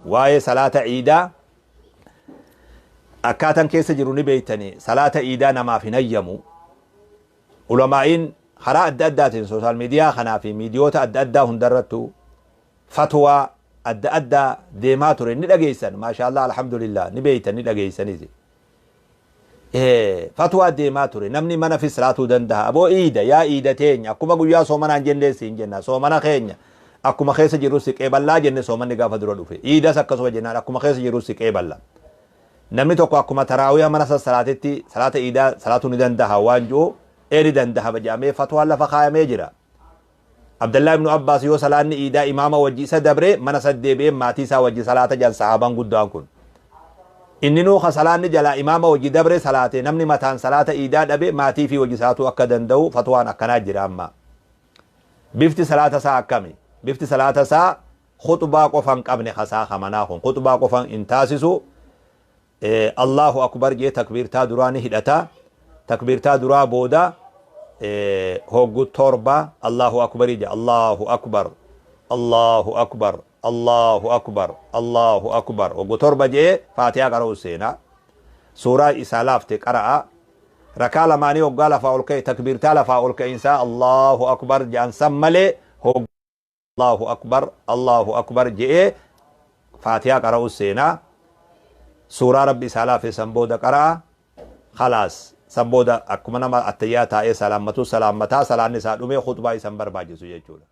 Waa'ee salaata iidaa akkaatan keessa jiru ni beeytani. Salaata iidaa namaaf hin hayyamu. Ulamaa'iin karaa adda addaatiin sooshaal miidiyaa kanaa fi miidiyoota adda addaa hundarrattu fatwaa adda addaa deemaa ture ni dhageessan. Maashaallah, alhamdulillah, ni beeytan, ni dhageessanis. Fatwaa deemaa ture, namni mana fi salaatuu danda'a. Aboo, iida yaa iida teenya, akkuma guyyaa soomanaan jennee siin jenna, soomana keenya akkuma keessa jirru si qeeballaa jenne. Soomanni gaafa dura dhufe, iidas akkasuma jennaan, akkuma keessa jirru si qeeballa. Namni tokko akkuma taraawiyaa mana salaatetti salaata iidaa salaatuu ni danda'a waan jiru ee ni danda'a jedhamee fatwaan lafa kaayamee jira. Abdallaa ibnu Abbaas yoo salaanni iidaa imaama wajji isa dabre, mana isa deebi'ee maatii isaa wajji salaata jedhan sahaabaan guddaan kun. Inni nuu ka salaanni jalaa imaama wajji dabre salaate, namni mataan salaata iidaa dhabe maatii fi wajji salaatuu akka danda'u fatwaan akkanaa jira amma. Bifti salaata isaa akkami? Bifti salaata isaa khuxbaa qofa hin qabne, kasaa kamanaa kun khuxbaa qofa hin taasisu. Allahu akbar jee takbiirtaa duraa ni hidhata. Takbiirtaa duraa booda hoggu 7 Allahu akbarii jedha. Allahu akbar, Allahu akbar, Allahu akbar, Allahu akbar hoggu 7 jee Faatihaa qara'u seenaa. Suuraa isaa laafte qara'a. Rakaa lamaanii hoggaa lafaa ol ka'e, takbiirtaa lafaa ol ka'iinsaa Allahu akbar jedhan san malee, hoggu Allahu akbar, Allahu akbar je'ee Faatihaa qara'u seenaa. Suuraa Rabbi isaa laafe san booda qara'a. Khalaas, san booda akkuma nama attayyaa taa'ee salaammatu salaammataa, salaanni isaa dhumee, khutbaa isan barbaachisu jechuudha.